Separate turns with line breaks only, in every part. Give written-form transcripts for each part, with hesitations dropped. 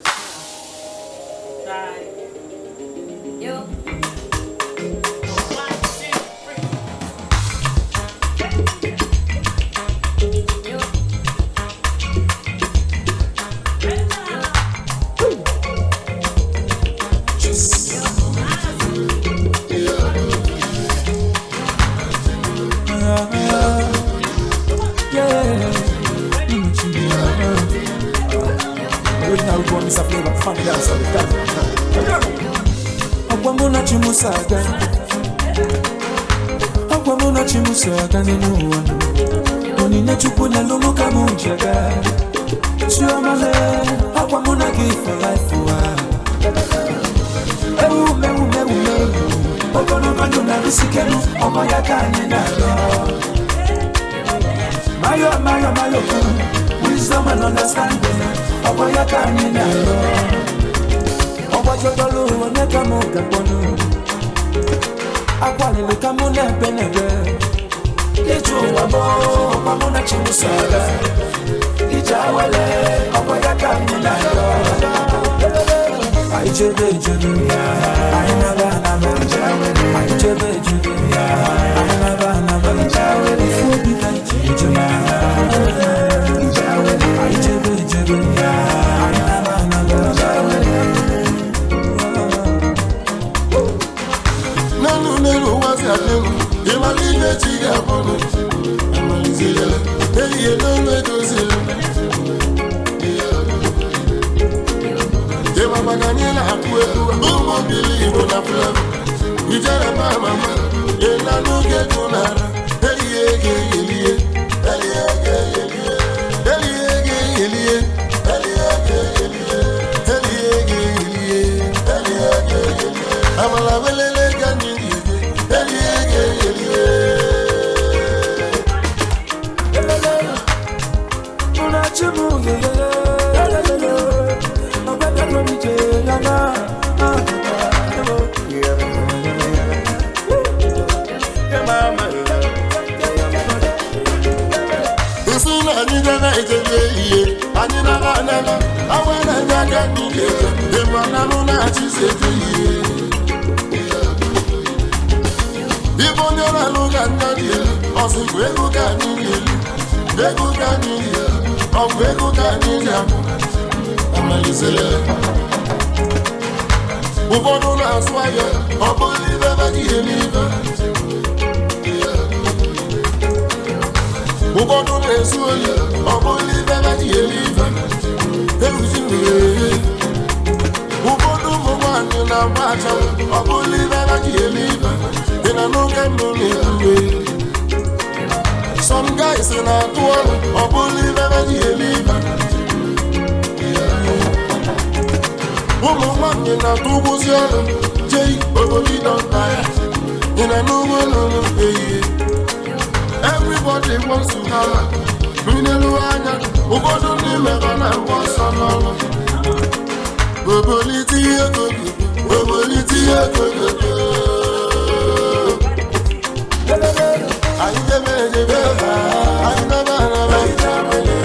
Try.
Yo.
1, 2, 3.
Yo.
Yeah. Original one is a flavor, funny dance of the Ọkwa mụ na chi m so aga. Ọkwa mụ na chi m so aga n'elu ụwa. Onyinye Chukwu nyelu mụ ka mụ ji aga. Chioma mee, ọkwa mụ na gị for life ụwa. Ewu mewu mewu mewu. Ogologo ndụ na-arụsikelu, ọmọ ya ka anyị na-arịọ. Mayo, mayo, mayo, wisdom and understanding. Ọgbọ ya ka anyị na-arịọ. Ọgbajọdọlụ onye ka mụ ga-akpọnụ. Akwalili ka mụ na-ebe n'ebe. Ije ụwa mụ, ọkwa mụ na chi m so aga. Ije awele, ọgbọ ya ka anyị na-arịọ. Anyị chebe ejebe, anyị naba anaba. Anyị chebe ejebe, anyị naba anaba. Ife obi ka ije ejebe. Anyị chebe ejebe, anyị naba anaba.
N'elu n'elu ụwa si adị m, ịmara ihe chi ga-abụnụ. Amalizirele, ehihie n'olu edozila. Ịma maka anyị na-akụ egwu, ụmụ obili Igbo na Flavor. Ijere ma mama, ịna n'oge egwu n'ara. Ehihie ga-eyelie, ehihie ga-eyelie, ehihie ga-eyelie, ehihie ga-eyelie, ehihie ga-eyelie, ehihie ga-eyelie. Amala welele ka anyị ga-eje, ehihie ga-eyelie. Nsị na anyị debe ejebe ihe anyị nara anara awa na-enye aka anyị ga-eje ịma na mụ na-achịzi eje ihe ibe onye na-alụ ka nna dị elu ọsịkwa ego ka anyị ga-elu ego ka anyị ga-elu ọgwụ ego ka anyị ji abụ amalizere ụfọdụ na-azụ ahịa ọ bụrụ ibe ba gị ihe n'ibe. Ụfọdụ na-ezu oyi ọ bụrụ ibe ba ji eri ibe eruzi mmiri. Ụfọdụ ụmụ nwaanyị na-agba achanwụ ọ bụrụ ibe ba ji eri ibe dị na n'oge mbụ na-ekwuwe. Some guys na-atụ ọrụ ọ bụrụ ibe ba ji eri ibe. Ụmụ nwaanyị na-atụ ụgwụzi ọrụ jei obodo ịdọnta ya dị na n'ugbo n'ụlọ ehihie. Everybody wants to have n'elu anya ụfọdụ ndị mebe na-agba ọsọ n'ọrụ. Obolite ihe gogogo, obolite ihe gogogo. Anyị debe edebe, anyị naba anaba,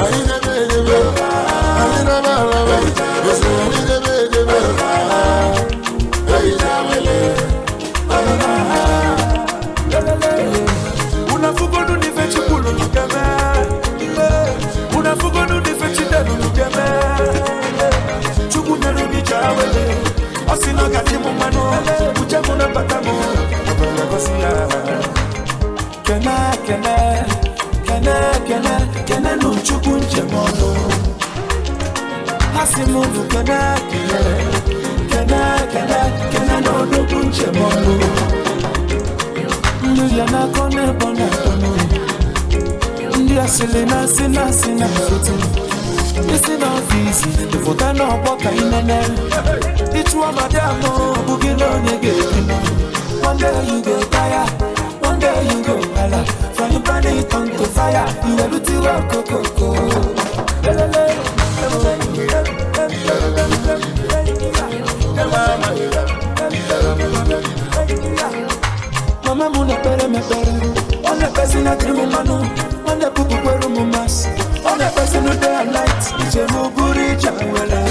anyị debe edebe, anyị naba anaba, esi anyị debe edebe, eyi.
Unafugonu nife chukwu lulugeme. Unafugonu nife chide lulugeme. Chukwu nyere m ije awele. Ọ sị na ọ ga-adị m mmanụ. Uche mụ na mbata mụ. Ọbara gosi ya. Kene kene kene kene kene nụ Chukwu njem ọnụ. Ha sị m unu kene kene kene kene kene na odogwu njem ọnụ. Mmiri a na-akọ n'ebe ọ na-akọ n'ụlọ. Ndị asịrị na-asị na-asị na nkịtị. Isi n'ọfịs ịfụta n'ọgbọ ka ị nene. Ịchụọ madam ọ bụghị na onye ga-ebi. One day you go tire, one day you go hala. From your body turn to fire, iwe okokoko. Lelele. Mama m na-ekpere m ekpere, ọ na-ekpezi na dịrị m mmanụ, ọ na-ebupụkwere m masị, ọ na-ekpezi na day and night, ije m bụrụ ije nwere.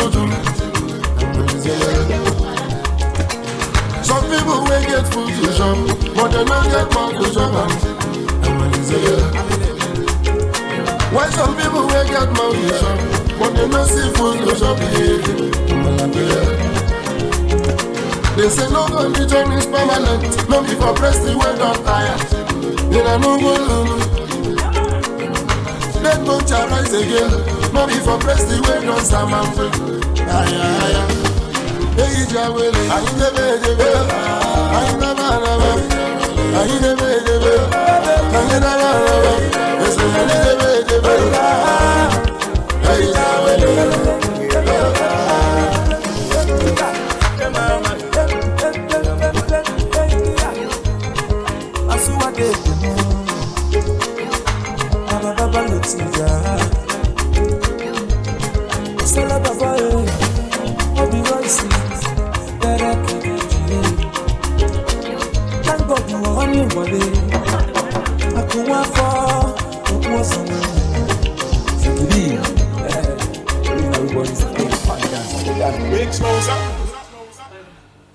ụjụ. Some people wey get food to chop, but dem no get mouth to chop am. Why some people wey get mouth to chop, but dem no see food to chop? They say no condition is permanent, no be for press the wey don tire. Una no go lulu. Let no rise again, no be for press the wey don samamfe. Aya aya. Eyi ji awele, anyị debe edebe, anyị naba anaba, anyị debe edebe, anyị naba anaba, ese anyị debe edebe. Eyi ji awele.
Big Smosa.